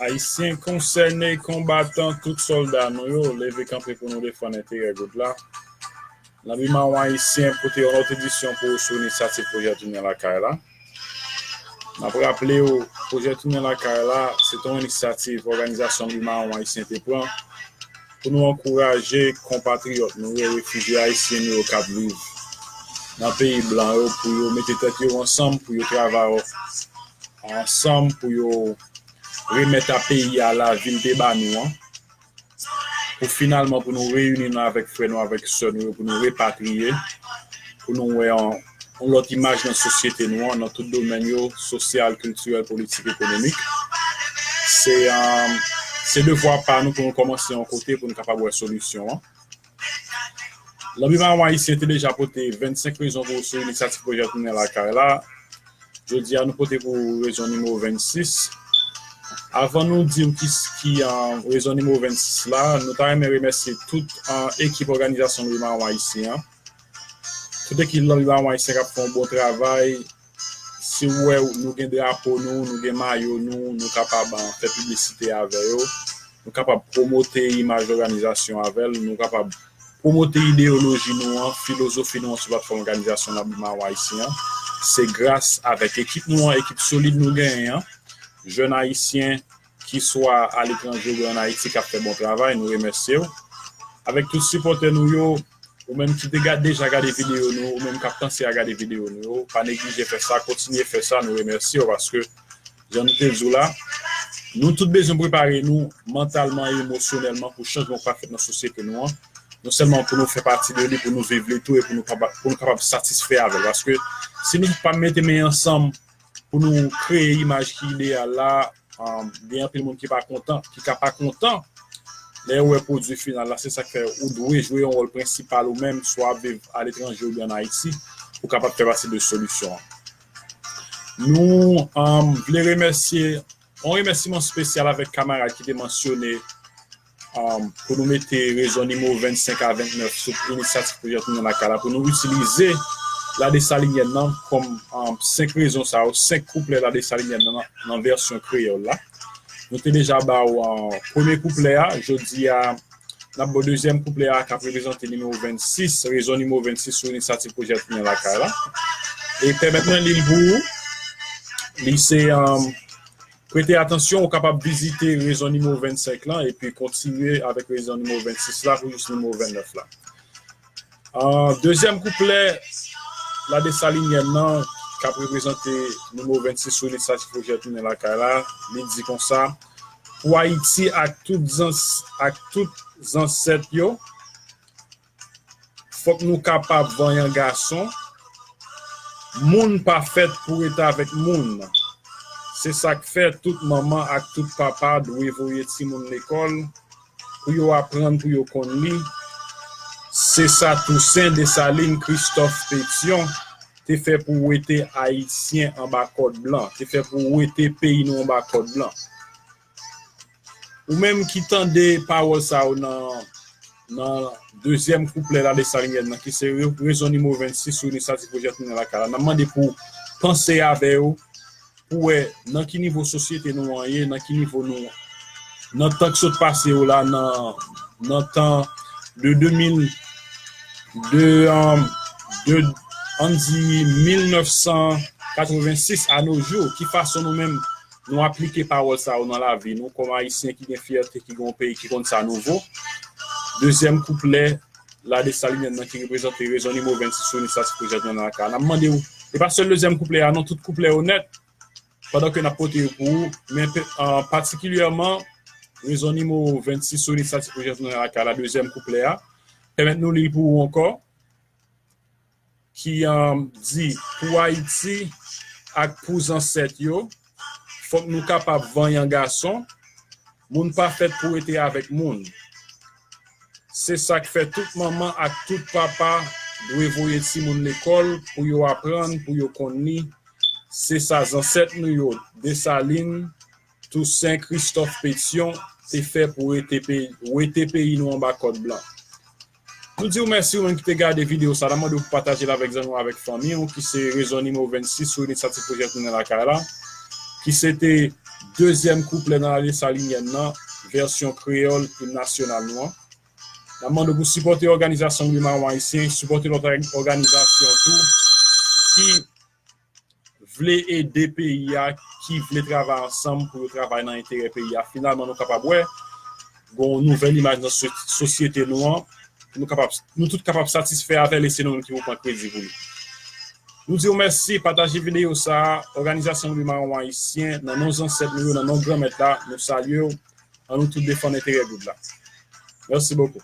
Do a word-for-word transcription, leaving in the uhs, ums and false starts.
Ayisyen konsène, konbatan, tout sòlda nou yo, leve kanpe pou nou defann enterè goud la. Lanbi Mawon Ayisyen pote yon lòt edisyon pou ou sou inisyativ pwojè Tounen Lakay la. N ap raple w, pwojè Tounen Lakay la, se te yon inisyativ òganizasyon Lanbi Mawon Ayisyen te pran pou nou ankouraje konpatriyòt nou yo, refijye ayisyen nou yo k ap viv nan peyi blan yo, pou yo mete tèt yo ansanm, pou yo travay ansanm, pou yo remèt a peyi a lavi l te ba nou an, pou finalman pou nou reyini nou avèk frè nou, avèk sè nou yo, pou nou repatriye, pou nou wè yon, yon lòt imaj nan sosyete nou an, nan tout domèn yo, sosyal, kiltirèl, politik, ekonomik. Se, um, se devwa pa nou pou nou kòmanse yon kote pou nou kapab wè solisyon an. Lanbi Mawon Ayisyen te deja pote vennsenk rezon pou sou inisyativ pwojè Tounen Lakay la. Jodi a, nou pote pou rezon nimewo vennsis. Avan nou di w ki, ki, uh, rezon nimewo vennsis la, nou ta renmen remèsye tout, uh, ekip òganizasyon Lanbi Mawon Ayisyen an. Tout ekip Lanbi Mawon Ayisyen k ap fè yon bon travay. Si w wè nou gen drapo nou, nou gen mayo nou, nou kapab, uh, fè piblisite avè yo. Nou kapab pwomote imaj òganizasyon avè l. Nou kapab pwomote ideyoloji nou an, filozofi nou an sou platfòm òganizasyon Lanbi Mawon Ayisyen an. Se gras avèk ekip nou an, ekip solid nou genyen an, jèn ayisyen, ki swa aletranje oubyen ann Ayiti, k ap fè bon travay, nou remèsye w. Avèk tout sipòtè nou yo, ou menm ki te gad, deja gade videyo nou, ou menm k ap panse a gade videyo nou yo, pa neglije fè sa, kontinye fè sa, nou remèsye w paske, jan nou te di w la, nou tout bezwen prepare nou mantalman e emosyonèlman pou chanjman k pral fèt nan sosyete nou an. Non sèlman pou nou fè pati de li, pou nou viv li tou e pou nou kapab, pou nou kapab satisfè avè l. Paske si nou pa mete men ansanm pou nou kreye imaj ki ideyal la, um, gen anpil moun ki pa kontan, ki ka pa kontan lè yo wè pwodui final la. Se sa k fè ou dwe jwe yon wòl prensipal ou menm, swa w ap viv aletranje oubyen ann Ayiti, pou w kapab fè pati de solisyon an. Nou, um, vle remèsye, yon remèsiman espesyal avèk kamarad ki te mansyone, um, pou nou mete rezon nimewo vennsenk a vennèf sou inisyativ pwojè Tounen Lakay la, pou nou itilize La Desalinyèn nan kòm, um, senk rezon sa yo, senk kouplè La Desalinyèn nan, nan vèsyon kreyòl la. Nou te deja ba w, uh, premye kouplè a, jodi a, n ap ba w dezyèm kouplè a k ap reprezante nimewo vennsis, rezon nimewo vennsis sou inisyativ pwojè Tounen Lakay la. E pèmèt mwen li l pou ou. Li se, um, prete atansyon, ou kapab vizite rezon nimewo vennsenk lan epi kontinye avèk rezon nimewo vennsis la pou jis nimewo vennèf la. Ah, dezyèm kouplè La Desalinyèn nan, k ap reprezante nimewo vennsis sou inisyativ pwojè Tounen Lakay la, li di konsa, pou Ayiti ak tout zans-, ak tout zansèt yo, fòk nou kapab vanyan gason. Moun pa fèt pou rete avèk moun. Se sa k fè tout manman ak tout papa dwe voye timoun lekòl pou yo aprann, pou yo konn li. Se sa Tousen, Desalin, Kristòf, Petyon te fè pou wete Ayisyen anba kòd blan, te fè pou wete peyi nou anba kòd blan. Ou menm ki tande pawòl sa yo nan, nan dezyèm kouplè La Desalinyèn nan, ki se re-, rezon nimewo vennsis sou inisyativ pwojè Tounen Lakay la, n ap mande pou w panse avè yo, pou w wè nan ki nivo sosyete nou an ye, nan ki nivo nou, nan tan k sot pase yo la, nan, nan tan de de mil, de, um, de, ann di mil nèf san katrevensis a no jou, ki fason nou menm nou aplike pawòl sa yo nan lavi nou, kòm Ayisyen ki gen fyète, ki gen yon peyi ki konn sa nou vo. Dezyèm kouplè La Desalinyèn nan ki reprezante rezon nimewo vennsis sou inisyativ pwojè Tounen Lakay la. N ap mande w, e pa sèl dezyèm kouplè a, non, tout kouplè yo nèt, pandan ke n ap pote yo pou ou, men pe-, an patikilyèman, rezon nimewo vennsis sou inisyativ pwojè Tounen Lakay la, dezyèm kouplè a, pèmèt nou li l pou ou ankò. Ki, um, di, pou Ayiti ak pou zansèt yo, fòk nou kapab vanyan gason. Moun pa fèt pou rete avèk moun. Se sa k fè tout manman ak tout papa dwe voye timoun lekòl pou yo aprann, pou yo konn li. Se sa zansèt nou yo, Desalin, Tousen, Kristòf, Petyon, te fè pou wete peyi, wete peyi nou anba kòd blan. Nou di w mèsi, ou menm ki te gade videyo sa, n ap mande w pou pataje l avèk zanmi w, avèk fanmi w, ki se rezon nimewo vennsis sou inisyativ pwojè Tounen Lakay la, ki se te dezyèm kouplè nan La Dessalinienne nan, vèsyon kreyòl im nasyonal nou an. N ap mande w pou sipòte òganizasyon Lwi Mawon Ayisyen, sipòte lòt òg- òganizasyon tou ki vle ede peyi a, ki vle travay ansanm pou yo travay nan enterè peyi a. Finalman, nou kapab wè gen yon nouvèl imaj nan so- sosyete nou an. Nou kapab, nou tout kapab satisfè avè l e se nou menm ki pou pran kredi pou li. Nou di w mèsi, pataje videyo sa a, òganizasyon Lwi Mawon Ayisyen, nan non zansèt nou yo, nan non Granmèt la, nou salye w, ann nou tout defann enterè goud la. Mèsi bokou.